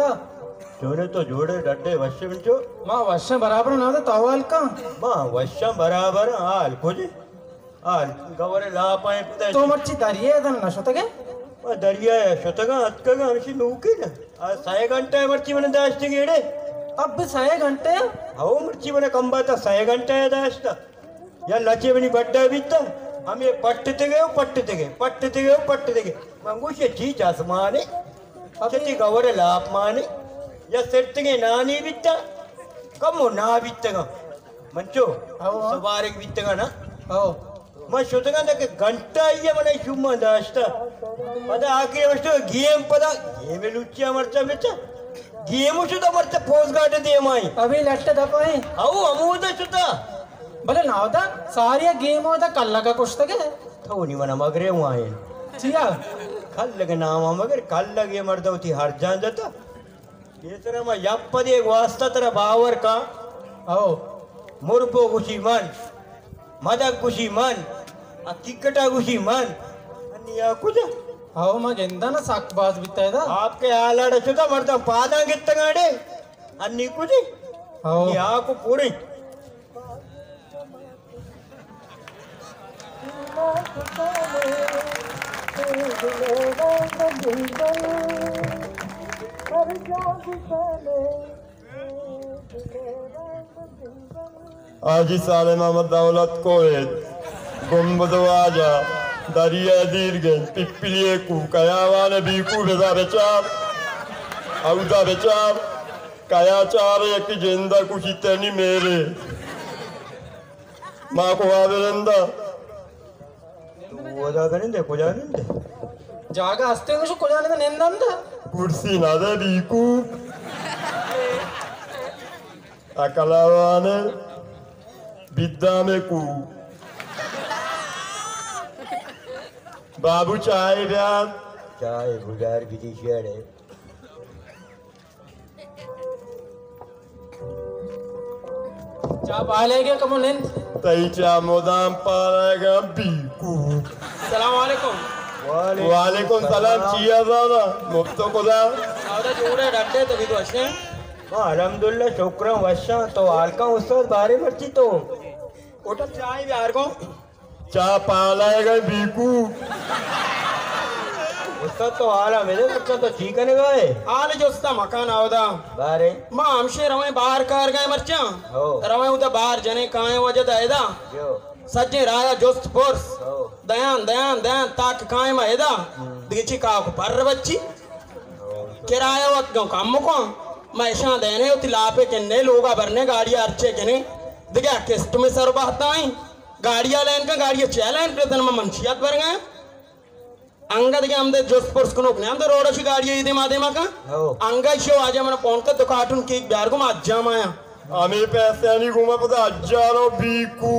چونے تو جوڑے ڈڈے وشے منچو؟ ما وشاں برابر نہ تو حال کن۔ ما وشاں برابر حال کجے؟ حال گورے لاپ آئیں پتہ۔ تو مرچی دریا دن نہ شتگے؟ ما دریا شتگاں اتکگاں ہمشی نوکی نہ۔ آ سئے گھنٹہ مرچی من داشتگی اڑے۔ اب سئے گھنٹہ؟ ہو مرچی من کمبا تا سئے گھنٹہ داشتا۔ یا لچے منی بڈا بیتا، ہمے پٹتگے و پٹتگے، پٹتگے و پٹتگے۔ من گوش چی چسمانے؟ چتی گور لاپ مانے؟ یا سرتگے نانی بیتا، کمو نا بیتگا۔ منچو، ہو۔ سبارگ بیتگا نا؟ ہو۔ من شتگا تا کہ گھنٹہ آئی من شما داشتا۔ پدا آخر وشتو گیم پدا، گیم لوچیا مرچا بچا۔ گیم شتا مرچا پوز گارڈ دیمائی۔ ابھی لٹ دپائی۔ ہو، ہمودا شتا۔ بلے ناودا، ساری گیم ہوتا کلگا کشتگے۔ تو نی منا مگرے وائیں۔ چیا؟ کلگ نام مگر کلگ یہ مردو تی ہر جان جتا۔ پیسرا ما یک پدے واسطہ ترا باور کاں۔ او۔ مربو گوشی من، مدک گوشی من، حقیقتا گوشی من۔ انی آ کجا؟ او، ما گنداں نا سک باز بیتا ہے دا۔ آپ کے آلڑ شتا مردم پاداں گتگاڑے۔ انی کجی؟ او۔ یا کو پوری۔ حاجی صالح محمد دولت کوہیت، گنبد واجہ، دریا دیرگن، پپلی کو، کیاوان بیکو بزا بچار، اودا بچار، کیا چار یک جندا کشی تنی میرے۔ ما کو آورندا۔ تو اودا بنندے، کجا نندے؟ جاگہ ہستے گوشو کجا نندے، نندند؟ کرسی نہ دے بیکو۔ اکلاوانے بیدامے کو۔ بابو چائے بیار۔ چائے بگار بدی شیڑے۔ چا پالے گے کمو نند؟ تئی چا مدام پالے گا بیکو۔ السلام علیکم۔ وعلیکم سلام۔ چیا زانا؟ مفت خدا۔ سودا جوڑے ڈڈے تو بھی تو اچھے۔ ہاں، الحمدللہ، شکراں، وشاں۔ تو حال کن استاد بارے مرچی تو۔ ہوٹل چائے بیار گو۔ چا پالائے گئے بیکو۔ استاد تو حالا ملے، مرچاں تو چی کنے گئے؟ حال جستا مکان آودا۔ بارے۔ ما ہمشے رویں بار کار گئے مرچاں۔ ہو۔ رویں ادا بار جنے کائیں وجہ دا ادا۔ جو۔ سجیں رایا جست پرس۔ ہو۔ دیان، دیان، دیان تاک کائیں ما ادا۔ ہم۔ دگہ چی کاکو پر بچی۔ ہو۔ کرایہ وت گوں کم کن۔ ما اشاں دینے وتی لاپے کنے لوگا برنے گاڑی ارچے کنے۔ دگہ قسط میں سر بہتائیں۔ گاڑی ءَ لین کن، گاڑی ءَ چہ لین کن، تن من منشیات برگا۔ انگت کہ ہم دے جست پرس کنوک نے، ہم دے روڈ شی گاڑی ءَ دیما دیما کن۔ ہو۔ انگت شو آجا من فون کر، دو کارٹون کیک بیار گو، ما اجام آیا۔ ہمیں پیسے آنی گو، ما پتا ہزاروں بیکو۔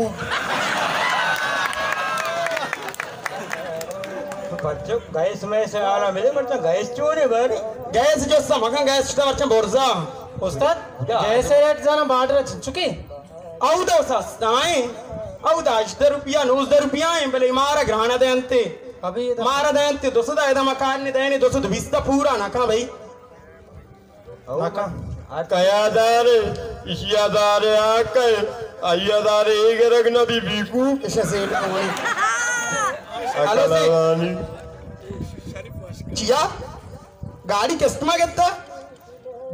پرچو گیس میں سے آلا ملے، مرچا گیس چونے بارے۔ گیس جو سمکن، گیس شتا مرچا برزا۔ استاد، کیا؟ گیس ریٹ زانا بارڈر چکی؟ اودا سستا ایں، اودا ہژدہ روپیہ، نوزدہ روپیہ ایں، بلے مارا گرانا دینتے۔ ابھی ادھر مارا دینتے دو سد، ادا مکان نے دینے دو سد بیست پورا نہ کن بھائی۔ نہ کن۔ کیا دارے، اشیا دارے آکے، آیا دارے اے گرگ نہ بی بیکو۔ اشا سیٹ کوئی۔ ہلو سے۔ اکلوانی۔ چیا؟ گاڑی قسط ما گتا؟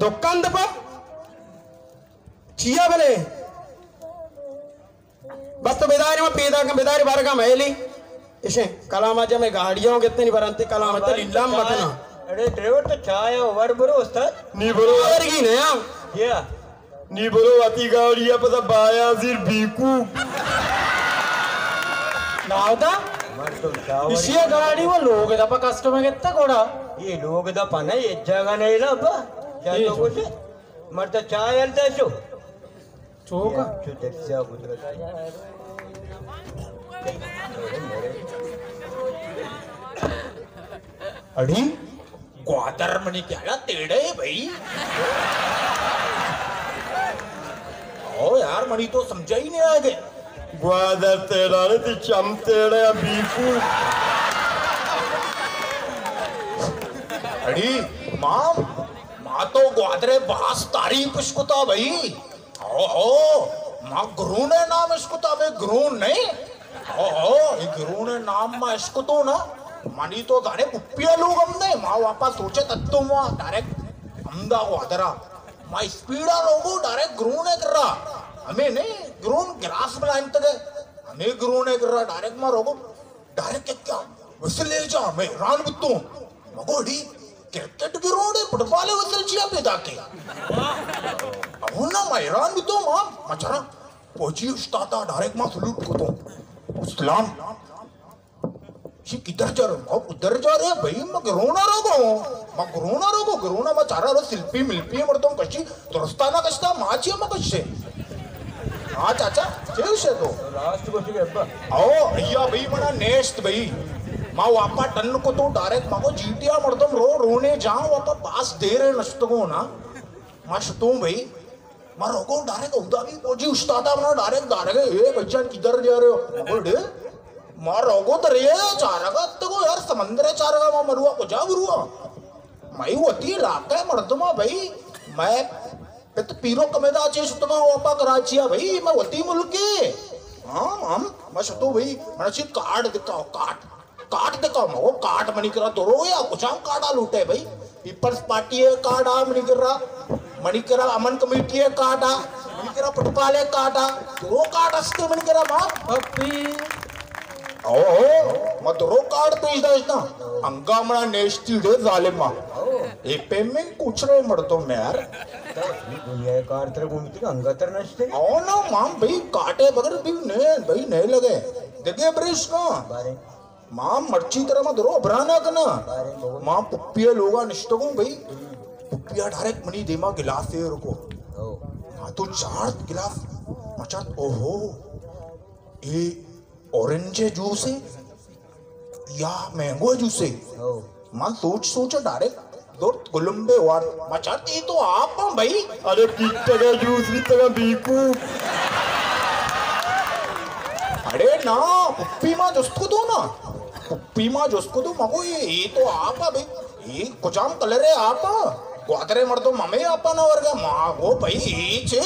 دکان دپا؟ چیا بلے؟ بس تو بداری ما پیدا کن، بداری بارگا میلی۔ اشیں کلام آ جا میں گاڑیاں گتنی برانتے کلام تے لیلام مکنا۔ اڑے ڈرائیور تو چائے ور برو استاد۔ نی برو۔ ورگی نیا۔ کیا؟ نی برو وتی گاڑی ءَ پدا بایا زیر بیکو۔ ناودا؟ مردم چاوڑی۔ اشیا گاڑی و لوگ دا پا کسٹمر گتا گوڑا۔ یہ لوگ دا پا نہیں، یہ جگہ نہیں لا با۔ کیا یہ تو جو۔ کچھ؟ مرد چائے ہلتا شو۔ چوکا۔ چو درسیا گزرتا۔ اڑی گوادر منی خیالا تیڑے ہے بھائی۔ او یار، منی تو سمجھا ہی نہیں آگے۔ گوادر تیڑا نے تی چم تیڑے بیکو۔ اڑی مام، ما آ تو گوادرے باز تعریف اشکتا بھئی۔ ہو ہو، ما گرون ءِ نام اشکتا بھئی، گرون نہیں۔ ہو ہو، اے گرون ءِ نام ما اشکتو نا، منی تو دانے پپیا لوگ ہم نہیں، ما واپس سوچے تتو ما ڈائریکٹ ہمدا گوادرا۔ ما اسپیڈا لوگو ڈائریکٹ گرون ءِ کرا۔ ہمیں نہیں، گرون گراس بلائن تگے۔ ہمیں گرون ءِ کرا ڈائریکٹ ما روگو۔ ڈائریکٹ کیا وسل لے جا، میں حیران بوتوں۔ مگو اڑی کرکٹ گراؤنڈ ءِ، فٹ بال ءِ وسل چیا پیدا کے؟ اونا، میں حیران بوتوں، ما مچارا فوجی استاد ءَ ڈائریکٹ ما سلوٹ کتوں۔ سلام۔ شی کدھر جا رہے ہو؟ کدھر جا رہے ہیں بھائی؟ ما گرونا روگو۔ ما گرونا روگو، گرونا ما چارا رو سلپی ملپی مردم کشی۔ درستانا کشتا، ما چیا ما کشے؟ ہاں چاچا، چے وشے تو؟ راست گوشی ابا۔ او، ایا بھئی منا نیشت بھئی۔ ما واپا ٹن کو تو ڈائریکٹ مگو جیٹیا مردم رو رونے جاں واپا باس دیرے نشتگو نا۔ ما شتوں بھئی۔ ما روگو ڈائریکٹ اودا بھی پوجی استادا منا ڈائریکٹ دارگے، اے بھائی جان کدھر جا رہے ہو؟ مگو ڈے۔ ما روگو دریا چارگا تگو یار سمندر چارگا ما مروا کجا بروا؟ مئی وتی علاقہ ءِ مردماں بھئی، مئے پت پیرک ہمیدا چے شتگاں اوپا کراچی ءَ بھئی، مئے وتی ملک ءَ۔ ہاں، ہم، ما شتو بھئی، منا چی کارڈ دکھاؤ، کارڈ۔ کارڈ دکھاؤ، مگو کارڈ منی کرا درو یا کجام کارڈ آ لوٹے بھئی؟ پیپلز پارٹی ءِ کارڈ آ منی کرا، منی کرا امن کمیٹی ءِ کارڈ آ، منی کرا فٹ بال ءِ کارڈ آ، درو کارڈ استے منی کرا ما۔ پپی۔ او، او، ما درو کارڈ پیش داشتاں۔ انگا منا نیشتی ڈے ظالما۔ اے پیمنٹ کچھ رہے مردم یار۔ دنیا کار تر گھومتی انگا تر نشتے۔ او نا مام بھئی کاٹے بغیر بھی نہیں بھئی نہیں لگے۔ دگے بریش کا۔ بارے۔ مام مرچی ترا ما درو ابرانا کنا۔ بارے بہت۔ مام پپیا لوگا نشتگوں بھئی۔ پپیا ڈائریکٹ منی دیما گلاس ایر کو۔ او۔ ہاں تو چارت گلاس۔ مچارت اوہو۔ اے اورنج ءِ جوس ءَ یا مینگو ءِ جوس ءَ؟ ہو۔ من سوچ سوچ ءَ ڈائریکٹ زرت گلمبے وارت۔ ما چارت اے تو آپ آں بھئی۔ ارے پیتگ ءَ جوس بیتگ ءَ بیکو۔ اڑے نا، پپی ما جست کو دو نا۔ پپی ما جست کو دو، مگو اے، اے تو آپ آں بھئی۔ اے کجام کلر ءِ آپ آ؟ گوادر ءِ مردم ہمے آپ ءَ نہ ورگ ءَ۔ ما گو بھئی اے چے؟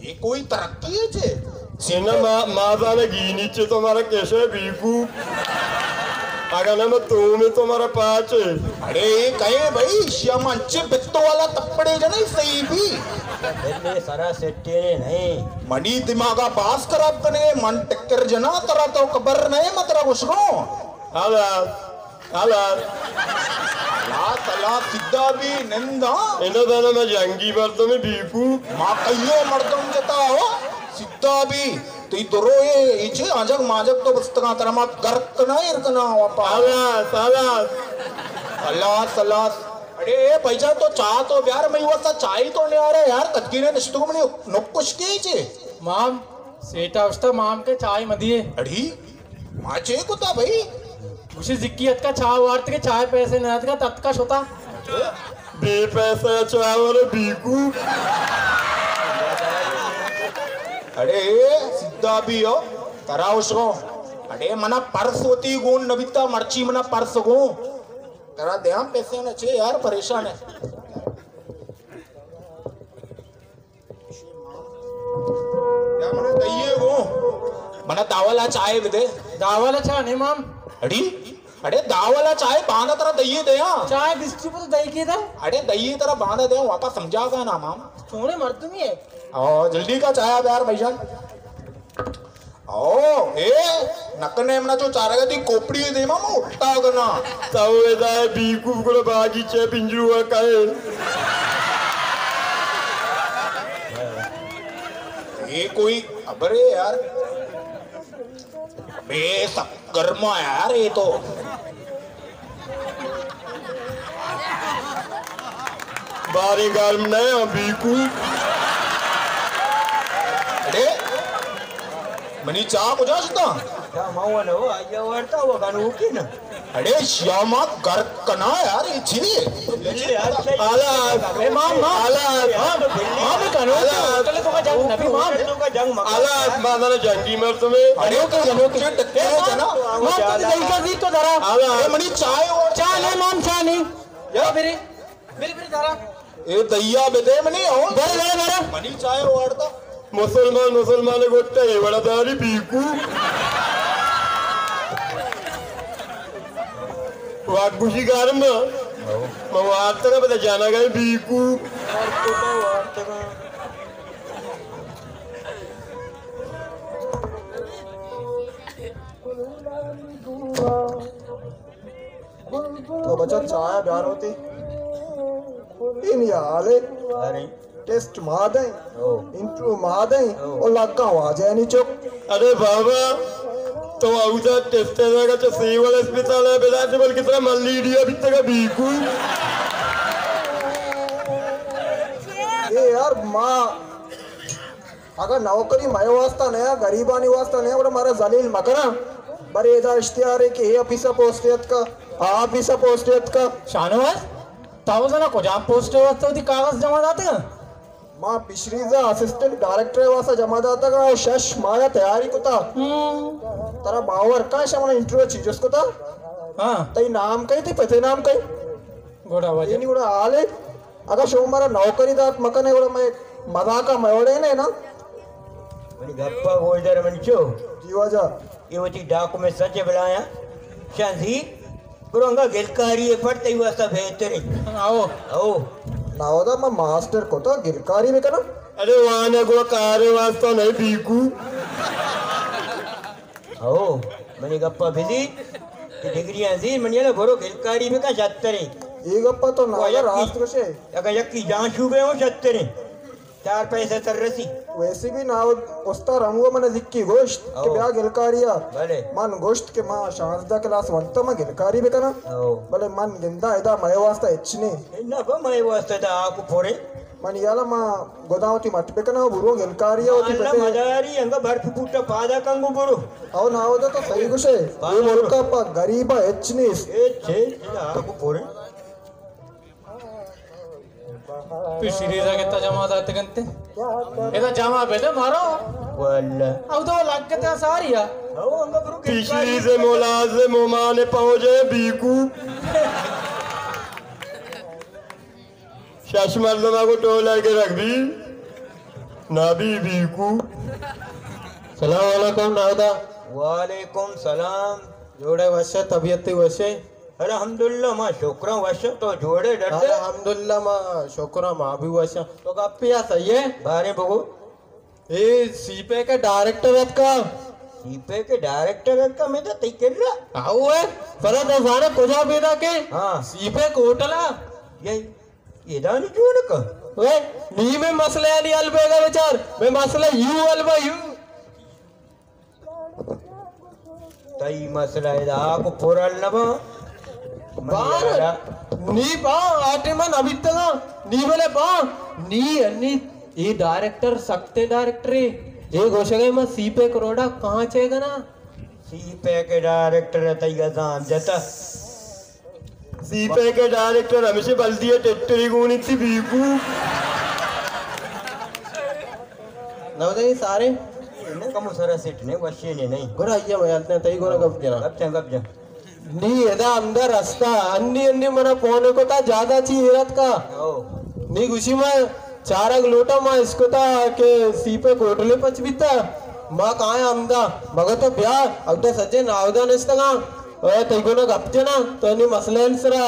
اے کوئی ترقی ہے چے؟ سینا ما، ما زانگی نی چے تو مارا کیسے بیکو؟ اگاں نہ تو میں تو مارا پاچے۔ اڑے اے کئے بھئی؟ شیا من چے بتو والا تپڑے جنے صحیح بھی۔ بلے سرا سٹے نے نہیں۔ منی دماغ ءَ باز خراب کنے، من ٹکر جنا ترا تو خبر نہیں مترا گوشگو۔ ہلا۔ ہلا۔ ہلا، ہلا، سدھا بی نندا۔ انہ دانا ما جنگی مردم بیکو۔ ما کئیو مردم جتا ہو، سدھا بی۔ تئی درو اے، ایچے آجگ ماجگ تو بستگاں ترا ما گرک کنا ایر کنا واپا۔ ہلا، ہلا۔ ہلا، ہلا۔ اڑے اے بھائی جان تو چاہ تو بیار مئی واسطہ چاہی تو نیارے یار، کدگی نے نشتو منی نکش کے چے۔ مام، سیٹا اشتا مام کے چاہی مدیے۔ اڑی؟ ما چے کتا بھئی؟ گوشی زکی اتکا چاہ وارت کہ چاہ پیسے نہ اتکا تتکا شتا۔ بے پیسہ چاہ والے بیکو۔ اڑے سدھا بی ہو، ترا اشگو۔ اڑے منا پرس ہوتی گون نبیتا مرچی منا پرس گون۔ ترا دیاں پیسے نہ چے یار پریشان ہے۔ یا منا دئیے گو۔ منا داولا چائے بدے۔ داولا چائے نہیں مام۔ اڑی؟ اڑے داولا چائے باندا ترا دئیے دے ہاں۔ چائے بسکٹ پر دئی کے دا؟ اڑے دئیے ترا باندا دے ہاں، واپس سمجھا گا نا مام۔ چونے مردمی ہے۔ او، جلدی کا چایا بیار بھائی جان۔ او، اے، نکنے منا چو چارگا تی کوپڑی دیما ما الٹا کنا۔ تو ادا بیکو گڑا باگی چے پنجرو کائے۔ اے کوئی خبر ہے یار؟ بے سک گرما یار اے تو۔ باریں گرم نہ آں بیکو۔ اڑے منی چاہ کجا شتا؟ چاہ ما وہ نہ وہ، آیا ورتا وہ گنوکی نا۔ اڑے شیاما گرک کنا یار، اے چی؟ حالات۔ اے مام، مام۔ حالات۔ مام، مام کنو۔ حالات۔ چلے تو کا جنگ نبی مام۔ حالات، مادر جنگی مردمے۔ اڑے تو جنو کے ٹکے جنا۔ مام تو دل کا زی تو درا۔ حالات۔ اے منی چائے اور چاہ نہیں مام، چاہ نہیں۔ یا میری، میری، میری درا۔ اے دیا بدے منی ہو۔ برے، برے، برے۔ منی چائے وارتا۔ مسلمان، مسلمان گوٹا اے وڑا داری بیکو۔ واک گوشی گارم۔ ما وارتا بدا جانا گئے بیکو۔ تو بچا چایا بیار ہوتی۔ این یا حالے۔ ارے۔ ٹیسٹ ما دیں۔ او۔ انٹرویو ما دیں۔ او۔ اور لگا واجہ نہیں چپ۔ ارے بابا، تو اودا ٹیسٹ ہے جگہ چا سیول اسپتال ہے، بدا سے بلکہ ترا ملیریا بھی تک بیکو۔ اے یار، ما اگاں نوکری مئے واسطہ نیا، غریبانی واسطہ نیا، گڑا مارا ذلیل مکناں۔ برے ادا اشتہارے کہ اے آفیسا پوسٹ اتکا، آ آفیسا پوسٹ اتکا۔ شاہنواز، تو زنا کجام پوسٹ واسطہ وتی کاغذ جمع داتگا؟ ما فشریز اسسٹنٹ ڈائریکٹر واسطہ جمع داتگا اور شش ماہ تیاری کتا۔ ہم۔ ترا باور کن شمن انٹرویو چی جست کتا؟ ہاں۔ تئی نام کئی، تئی پتے نام کئی؟ گڑا وجہ۔ اینی گڑا حالے۔ اگاں شما مارا نوکری دات مکنے، گڑا مئے مذاقا مئے وڑے نے نا۔ منی گپا گوش دار منی چو۔ جی واجہ۔ اے وتی ڈاکومنٹ سچ بلایا۔ شاہ زی، برو انگا گلکاری پٹ تئی واسطہ بہتر ہے۔ آؤ۔ آؤ۔ ناودا، ما ماسٹر کتا، گلکاری بکناں؟ ارے وانا، گڑا کارے واسطہ نہیں بیکو۔ ہو، منی گپا بزیر کہ ڈگریاں زیر، منی نا برو گلکاری بکن شتریں۔ اے گپا تو نا، او یکی، راست گوشے۔ اگاں یکی جان شوبے ہوں شتریں، چار پیسے تر رسی۔ ویسے بھی نا، استاد رمو من ذکی گوشت کہ او۔ بیا گلکاریا۔ بلے۔ من گوشت کہ ما شانزدہ کلاس ونتا، ما گلکاری بکناں۔ او۔ بلے من گندا ادا مئے واسطہ ہچ نے۔ نہ با، مئے واسطہ دا آکو پورے۔ من یالا ما گداں وتی مٹ بکناں و برو گلکاری ء وتی اللہ پتے۔ مداری انگا برف بوٹا پادا کنگو برو۔ او ناودا تو صحیح گوشے۔ اے ملکا پا غریبا ہچ نیست۔ اے چھے، اے آگو پورے۔ پشریزا کتا جمع دات کنتے۔ ادا جمع بدے مارو۔ واللہ۔ او تو لگتا ساریا۔ او انگا برو گلکاری۔ پشریز ملازم عمان پہنچے بیکو۔ شش مردم آگو ٹولہ گرگ بی، نبی بیکو۔ سلام علیکم ناودا۔ وعلیکم سلام۔ جوڑے وشے، طبیعت وشے؟ الحمدللہ، ما شکراں وشاں، تو جوڑے ڈڈے؟ الحمدللہ، ما شکراں، ما بھی وشاں۔ تو گپیا صحیح ہے؟ بارے بگو۔ اے سی پیک ء ڈائریکٹر اتکا۔ سی پیک ء ڈائریکٹر اتکا، میں تو تئی کرا۔ آؤ ہے، پدا تو زانا کجا پیدا کے؟ ہاں۔ سی پیک ہوٹل آ۔ یہ، یہ دانی جو نہ کر۔ وے، نی میں مسئلہ یعنی حل بیگا بچار، میں مسئلہ یو حل با یو۔ تئی مسئلہ ادا آکو پورا نہ با۔ بار، نی با، آٹے من ابیتگا، نی بلے با، نی، نی، اے ڈائریکٹر سخت ڈائریکٹر ہے۔ اے گوشگے من سی پیک روڈا کہاں چے گنا؟ سی پیک ڈائریکٹر تئی گزان جتا۔ سی پیک ڈائریکٹر ہمیشہ بلدی ہے، ٹٹری گونی تھی بیکو۔ نہ دے سارے۔ کمو سرا سیٹ نے، وشی نے نہیں۔ گڑا یہ میں التے تئی گورا گپ کنا۔ گپ جا، گپ جا۔ نی ادا اندر رستہ، انی انی منا فون کتا، جاگہ چی ایرت کا۔ او۔ نی گوشی ما چارگ لوٹا، ما اسکتا کہ سی پیک ہوٹلے پچ بیتا۔ ما کایا ہمدا، مگہ تو بیا، اودا سجے ناودا نشتگا۔ اے تئی گونا گپ جنا، تو انی مسئلہ سرا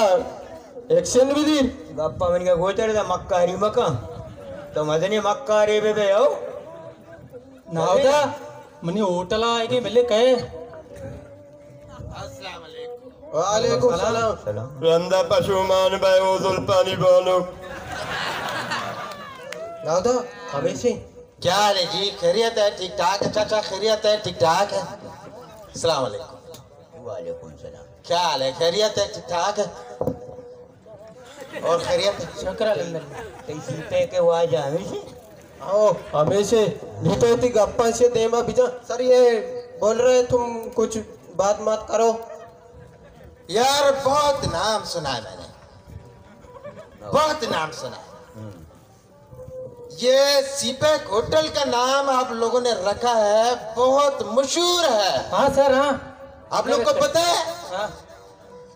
ایکشن بھی دیر۔ گپا منی کا گوچر دا مکاری مکا۔ تو مدنی مکاری بے بے ہو۔ ناودا، منی ہوٹل آئے گے ملے کہے۔ السلام علیکم۔ وعلیکم السلام۔ رندا پشومان بے او زلپانی بانو۔ ناودا، ہمیشہ۔ کیا حال ہے جی؟ خیریت ہے؟ ٹھیک ٹھاک ہے چاچا؟ خیریت ہے؟ ٹھیک ٹھاک ہے۔ السلام علیکم۔ وعلیکم السلام۔ کیا حال ہے؟ خیریت ہے؟ ٹھیک ٹھاک ہے؟ اور خیریت ہے؟ شکر الحمدللہ۔ تئی سی پیک واجہ ہمیشہ؟ او، ہمیشہ۔ یہ تو تی گپا سے دیما بجا۔ سر، یہ بول رہے، تم کچھ بات مات کرو۔ یار، بہت نام سنا ہے میں نے، بہت نام سنا ہے۔ یہ سی پیک ہوٹل کا نام آپ لوگوں نے رکھا ہے، بہت مشہور ہے۔ ہاں سر، ہاں۔ آپ لوگ کو پتہ ہے؟ ہاں۔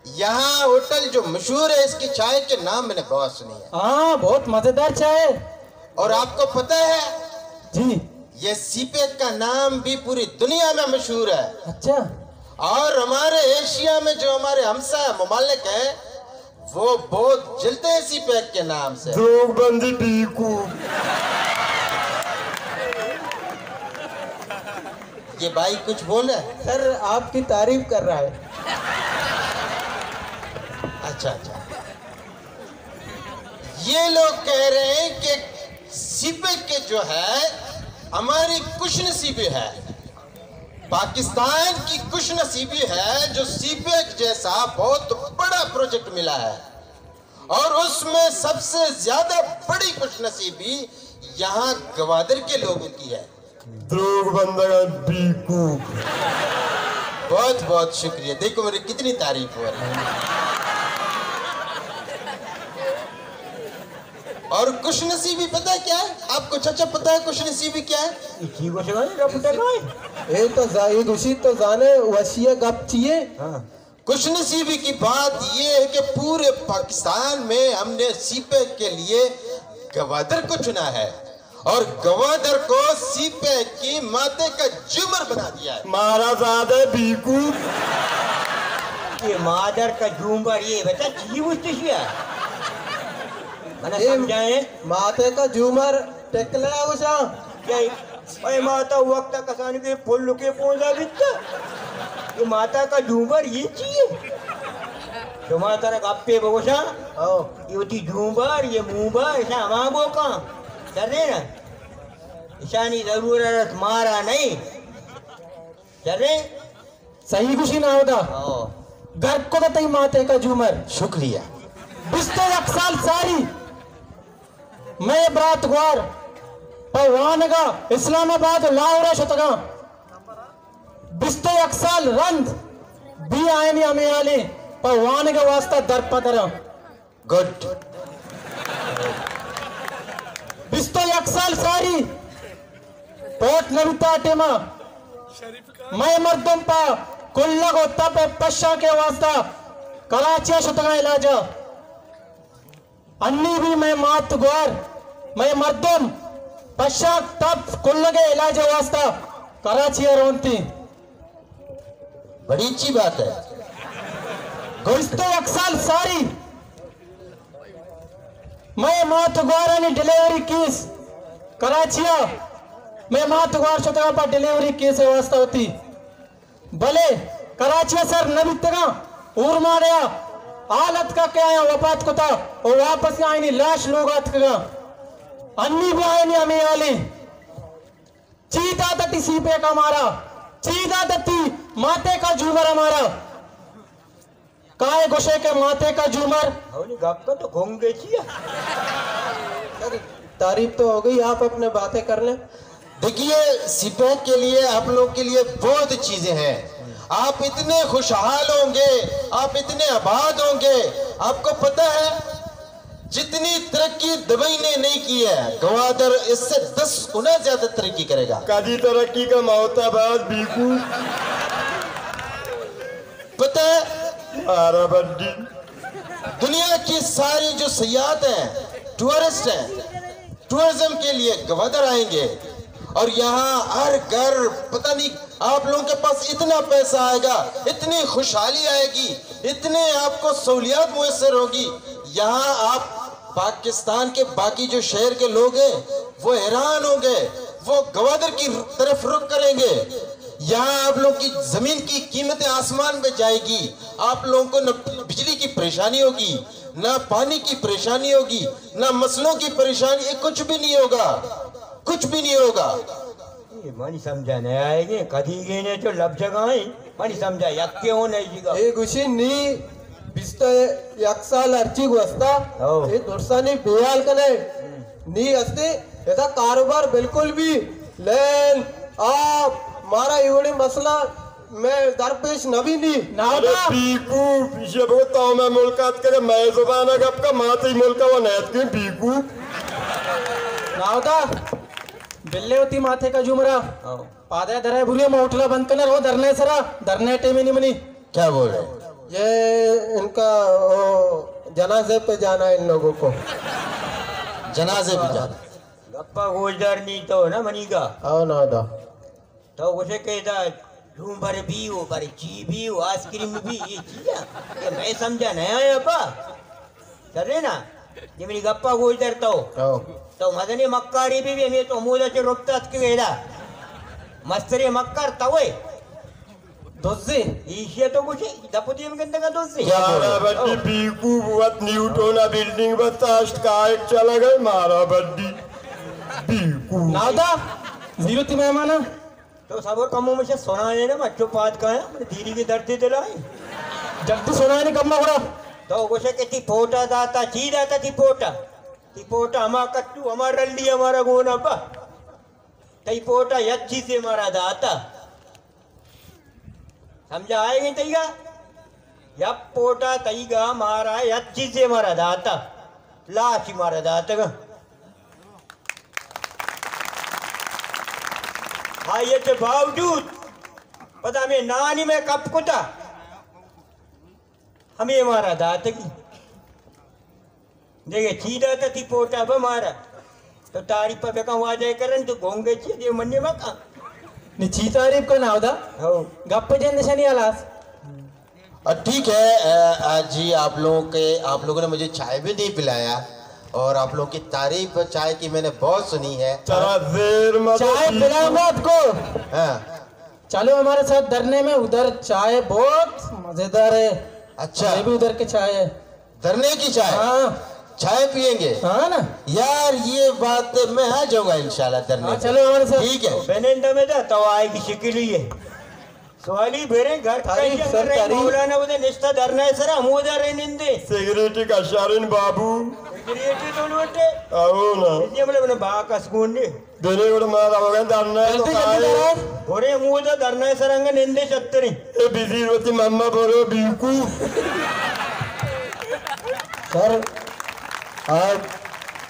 یہاں ہوٹل جو مشہور ہے، اس کی چائے کے نام میں نے بہت سنی ہے۔ ہاں، بہت مزیدار چائے ہے۔ اور آپ کو پتہ ہے، جی۔ یہ سی پیک کا نام بھی پوری دنیا میں مشہور ہے۔ اچھا۔ اور ہمارے ایشیا میں جو ہمارے ہمسایہ ممالک ہیں، وہ بہت جلتے ہیں سی پیک کے نام سے۔ دروغ بندی بیوقوف۔ یہ بھائی کچھ بول رہا ہے؟ سر، آپ کی تعریف کر رہا ہے۔ اچھا، اچھا۔ یہ لوگ کہہ رہے ہیں کہ سی پیک کے جو ہے، ہماری خوش نصیبی ہے، پاکستان کی خوش نصیبی ہے جو سی پیک جیسا بہت بڑا پروجیکٹ ملا ہے، اور اس میں سب سے زیادہ بڑی خوش نصیبی یہاں گوادر کے لوگوں کی ہے۔ دروغ بندگان بیوقوف۔ بہت بہت شکریہ، دیکھو میری کتنی تعریف ہو رہی ہے۔ اور خوش نصیبی پتہ ہے کیا ہے آپ کو؟ چچا، پتہ ہے خوش نصیبی کیا ہے؟ اسی کو سنا نہیں، پتہ نہیں۔ اے تو زا-، اے گوشی تو زانے وشی گپ چیے۔ ہاں۔ خوش نصیبی کی بات یہ ہے کہ پورے پاکستان میں ہم نے سی پیک کے لیے گوادر کو چنا ہے، اور گوادر کو سی پیک کی ماتے کا جھومر بنا دیا ہے۔ مارا زیادہ بیوقوف۔ یہ مادر کا جھومر، یہ بچہ چی بوجھتے شیا؟ من اے سمجھائیں۔ ماتے کا جھومر ٹکلا گوشاں۔ کیا اے ماتا وقت کسانی کے پل کے پونجا بیتا؟ اے ماتا کا جھومر یہ چی ہے؟ شما ترا گپے بگوشاں۔ او۔ یہ ہوتی جھومر، یہ مومبر، ایشاں ہما بوکاں۔ چلے نا؟ ایشانی ضرورت مارا نہیں۔ چلے؟ صحیح گوشی ناودا۔ ہاں۔ گر کت تئی ماتے کا جھومر۔ شکریہ۔ بیست و یک سال ساری مئے برات گوار پہ وانگا اسلام آباد و لاہورا شتگاں۔ بیست و یک سال رند بی آئینی ہمے حالیں پہ وانگ واسطہ در پہ دراں۔ گڈ۔ بیست و یک سال ساری پورٹ نہ بیتا ٹیما مئے مردم پہ کلگ و تپ پشاں کے واسطہ کراچی شتگاں علاجا۔ انی بھی مئے مات گوار، مئے مردم پشاں تپ کلگ علاج واسطہ کراچی رونتی۔ بڑی اچھی بات ہے۔ گوشتو یک سال ساری مئے مات گوارانی ڈیلیوری کیس کراچی ء، مئے مات گوار شتگاں پہ ڈیلیوری کیس ء واسطہ وتی، بلے کراچی ء سر نہ بیتگاں، اورماڑے ء حال اتکا کہ آیاں وپات کتا و واپس آئینی لاش لوگ آتکگاں۔ انی بھی آئینی ہمے حالیں۔ چی داتا تی سی پیک ہمارا؟ چی داتا تی ماتے کا جھومر ہمارا؟ کائے گوشے کہ ماتے کا جھومر؟ اولی گپ تو گنگے چیا؟ سر، تعریف تو ہو گئی، آپ اپنے باتیں کر لیں۔ دیکھیے، سی پیک کے لیے، آپ لوگ کے لیے بہت چیزیں ہیں۔ آپ اتنے خوشحال ہوں گے، آپ اتنے آباد ہوں گے۔ آپ کو پتہ ہے، جتنی ترقی دبئی نے نہیں کی ہے، گوادر اس سے دس گنا زیادہ ترقی کرے گا۔ کدی ترقی کا موتا بعد بیکو۔ پتہ ہے؟ آرا بڈی۔ دنیا کی ساری جو سیاحت ہیں، ٹورسٹ ہیں، ٹورازم کے لیے گوادر آئیں گے اور یہاں ہر گھر، پتہ نہیں، آپ لوگوں کے پاس اتنا پیسہ آئے گا، اتنی خوشحالی آئے گی، اتنے آپ کو سہولیات میسر ہوگی۔ یہاں آپ پاکستان کے باقی جو شہر کے لوگ ہیں، وہ حیران ہوں گے، وہ گوادر کی طرف رخ کریں گے۔ یہاں آپ لوگ کی زمین کی قیمتیں آسمان پہ جائے گی۔ آپ لوگوں کو نہ بجلی کی پریشانی ہوگی، نہ پانی کی پریشانی ہوگی، نہ مسئلوں کی پریشانی، یہ کچھ بھی نہیں ہوگا، کچھ بھی نہیں ہوگا۔ اے منی سمجھا نہ آئے گے، کدی گینے چو لب جگائیں، منی سمجھا یکے ہو نہیں جگا۔ اے گوشی نی بیست یک سال ہرچی گوستا، او۔ اے درسانی بیال کنے۔ نی استے ادا کاروبار بالکل بھی لین، آپ، مارا ایوڑی مسئلہ میں درپیش نہ بھی نی۔ ناودا۔ ارے بیکو، پیچھے بگو تو میں ملکات کرے، میں زبان گپ کا، ماتی ملکا و نیت کے بیکو۔ ناودا۔ بلے ہوتی ماتے کا جمرہ۔ ہاں۔ پادے درے بری، ہم ہوٹلا بند کنے رو، دھرنے سرا، دھرنے ٹیمے نی منی۔ کیا بول رہے؟ یہ ان کا، وہ، جنازے پہ جانا ہے ان لوگوں کو۔ جنازے پہ جانا۔ گپا گوشدار نی تو نا منی گا۔ او نا دا۔ تو گوشے کہ دا جون بر بی و بر چی بی و آئس کریم بی، یہ چیزا کہ میں سمجھا نہ آیا با۔ چلے نا، یہ منی گپا گوشدار تو۔ او۔ تو مزنی مکاری بی بی، ہمیں تو مودا چے ربطات کے گیدا۔ مستری مکار توے۔ دزی۔ ایشی تو گوشی، دپ دیم گندگا دزی۔ کیا بول رہا ہے؟ مارا بڈی بیکو بوت نیوٹونا بلڈنگ بس اشت کائک چلا گئے، مارا بڈی بیکو۔ نادا، زیرو تی مہمانا۔ تو صبر کمو مجھے سنائے نا، مچو پاد کایا، من دیری کی دردی دلائی۔ جلدی سنائے نا کم گڑا۔ تو گوشے کہ تی پوٹا داتا، چی داتا تی پوٹا؟ تی پوٹا ہما کٹو، ہما رلی ہمارا گونا با۔ تئی پوٹا یک چیزے مارا داتا۔ سمجھا آئے گئے تئیگا؟ یک پوٹا تئیگا مارا یک چیزے مارا داتا۔ لاشی مارا داتگا۔ آئی ء چہ باوجود پدا ہمے نانی میں کپ کتا۔ ہمے مارا داتگی۔ دیگہ چی داتا تی پوٹا بہ مارا؟ تو تعریف پہ بکن واجہ کرن، تو گونگے چی دے منی مکن۔ نی چی تعریف کن اودا؟ ہو۔ گپ جند شنی ہلاس۔ اور ٹھیک ہے، آ، آ، جی، آپ لوگوں کے، آپ لوگوں نے مجھے چائے بھی نہیں پلایا اور آپ لوگوں کی تعریف چائے کی मैंने बहुत सुनी है۔ چائے پلاؤں گا آپ کو۔ ہاں۔ چلو ہمارے ساتھ دھرنے میں، ادھر چائے بہت مزیدار ہے۔ اچھا۔ یہ بھی ادھر کے چائے ہے۔ دھرنے کی چائے؟ ہاں۔ چائے پیئیں گے؟ ہاں نا۔ یار، یہ بات میں آ جاؤں گا انشاءاللہ دھرنے ہاں، پہ۔ چلو ہمارے ساتھ۔ ٹھیک ہے۔ بنندہ میں دا تو آئے کی شکل ہی ہے۔ سوالی بھیریں گھر تاریخ کئی سر، اگر تاریخ۔ مولانا ادھر نشتہ دھرنا ہے سر، ہمودا رہ نندے۔ سگریٹ کشارین بابو۔ سگریٹ تو لوٹے۔ آؤ نا۔ یہ مطلب نا باکس گون نے۔ دنے گڑ مارا ہوگا دھرنا ہے تو جلدی، جلدی کائے؟ کرو۔ بھورے ہمودا دھرنا ہے سر، انگا نندے شتری۔ اے بزیر وتی ماما بولو بیوقوف۔ سر، آج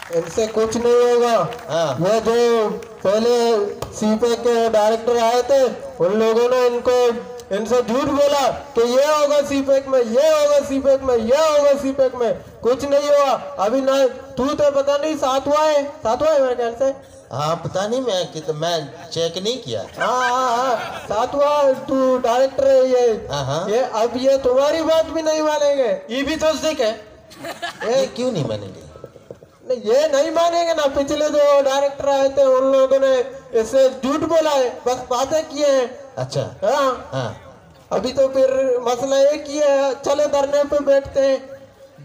ان سے کچھ نہیں ہوگا۔ ہاں۔ یہ جو پہلے سی پیک کے ڈائریکٹر آئے تھے، ان لوگوں نے ان کو، ان سے جھوٹ بولا کہ یہ ہوگا سی پیک میں، یہ ہوگا سی پیک میں، یہ ہوگا سی پیک میں۔ کچھ نہیں ہوا۔ ابھی نہ، تو تو پتہ نہیں، ساتواں ہے، ساتواں ہے میرے خیال سے۔ ہاں، پتہ نہیں، میں کت-، میں چیک نہیں کیا۔ ہاں، ہاں، ہاں، ساتواں تو ڈائریکٹر ہے یہ۔ ہاں، ہاں۔ یہ، اب یہ تمہاری بات بھی نہیں مانیں گے۔ یہ بھی تو دیکھ ہے۔ یہ کیوں نہیں مانیں گے؟ نہیں، یہ نہیں مانیں گے نا، پچھلے جو ڈائریکٹر آئے تھے، ان لوگوں نے اس سے جھوٹ بولا ہے، بس باتیں کی ہیں۔ اچھا۔ ہاں۔ ہاں۔ ابھی تو پھر مسئلہ ایک ہی ہے، چلو دھرنے پہ بیٹھتے ہیں۔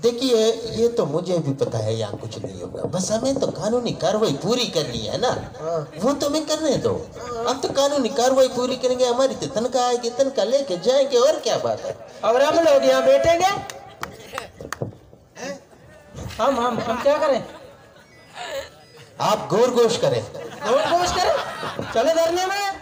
دیکھیے، یہ تو مجھے بھی پتا ہے یہاں کچھ نہیں ہوگا، بس ہمیں تو قانونی کاروائی پوری کرنی ہے نا۔ ہاں۔ وہ تو ہمیں کرنے دو، ہم تو قانونی کاروائی پوری کریں گے، ہماری تو تنخواہ آئے گی، تنخواہ لے کے جائیں گے، اور کیا بات ہے؟ اور ہم لوگ یہاں بیٹھیں گے؟ ہم، ہم، ہم کیا کریں؟ آپ گور گوش کریں۔ گور گوش کریں؟ چلو دھرنے میں۔